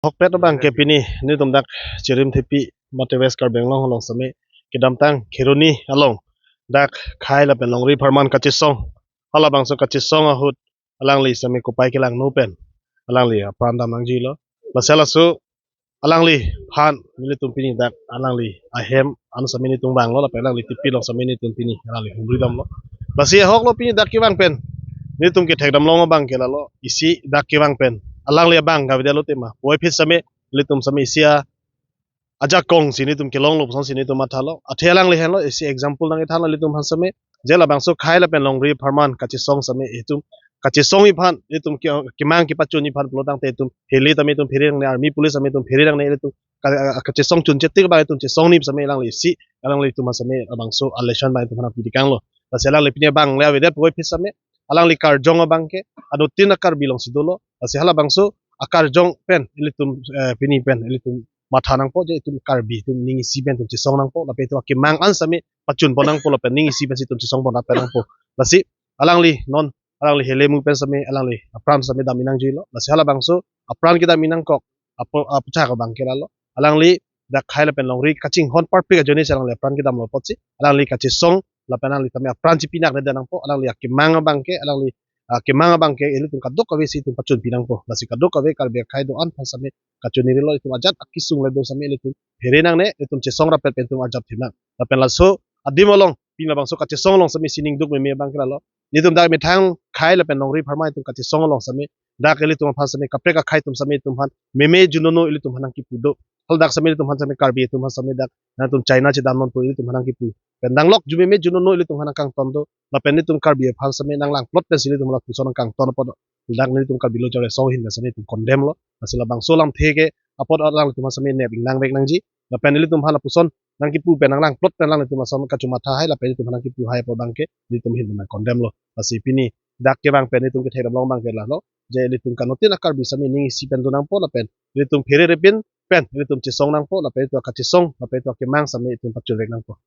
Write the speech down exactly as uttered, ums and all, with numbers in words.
Ahokpet abang ke pini nelitum dak Chirim Thepi mate West Karbi Anglong along same kedamtang Kheroni along dak khei lapen longri apharman kachesong, halabangso kachesong ahut alangli same kopai kelangno pen alangli apran dam nangjilo. Lasi laso alangliphan nelitum pini dak alangli ahem an same nelitum vanglo lapen alangli tipi along same nelitum pini alangli humri damlo. Lasi ahoklo pini dak kevang pen nelitum kethek damlong abang ke lalo, isi dak kevang pen alangli abang kavedetlo tema, puvoiphit same nelitum same isi a ajakong si nelitum kelonglo puson si nelitum mathalo. Athe alangli henlo isi example nangkethanlo nelitum aphan same, je labangso khei lapen longri apharman kachesong same itum, kachesongji aphan itum ke, kemang kepachunji aphan pulo tangte itum heli tame itum phere nangne, army police tame itum phere nangne, itum ka-, kachesong chunche tik abang itum chesongji same alangli isi, alanglitum same labangso a lesson abang itum aphan pidikanglo. Lasi alangli pini abang le avedet puvoiphit same, alangli karjong abang ke anuttin a-Karbi alongsi dolo. Lasi halabangso akarjong pen ilitum, eh, pini pen ilitum matha nangpo, je itum Karbi itum ning isi pen itum chesong nangpo, lapen itum akemang an same pachun pon nangpo, lapen ning isi pensi itum chesong pon rat pen nangpo. Lasi alangli non alangli helemu pen same alangli apran same dam-i nangjuilo. Lasi halabangso apran kedam-i nangkok apo, aputhak abang ke lalo, alangli dak khei lapen longri kachinghon parpik ajoine si alangli apran kedamlo apotsi alangli kachesong lapen alangli tame apran chipinak nede nangpo, alangli akemang abang ke, alangli akemang abang ke ilitum kadokave si itum pachunpi nangpo. Lasi kadokave Karbi akhei do-an aphan same kachonirilo, itum ajat akesung le do same ilitum phere nangne, itum chesong rapet pen itum arjap themnang. Lapen laso adim along pini labangso kachesong along same isi ningduk meme abang ke lalo, nelitum dak methang khei lapen longri apharman itum kachesong along same dak ilitum aphan same kaprek akhei atum same itum aphan meme junono ilitum aphan nangkipu do. Hal dak same ilitum aphan same Karbi itum aphan same dak nangtum China chedam nonpo ilitum aphan nangkipu. Pen danglok jumeme junono ilitum aphan nangkangton do. Lapen ilitum Karbi aphan same nanglangplot pensi ilitum lapuson nangkangton apot dak nelitum Karbi Lo Charli Asong ahin same itum condemn lo. Lasi labangso lamthe ke apot alanglitum aphan same nep ingnang vek nangji. Lapen ilitum aphan lapuson nangkipu pen nanglangplot pen alanglitum ason kachomatha hai lapen ilitum aphan nangkipu hai apot abang ke ilitum ahin nang condemn lo. Lasi pini dak kevang pen itum kethek damlong abang ke lalo, je ilitum kanuttin a-Karbi same ning isi pen do nangpo lapen ilitum phere repin pen ilitum chesong nangpo, lapen itum kachesong lapen itum akemang same itum pachun vek nangpo.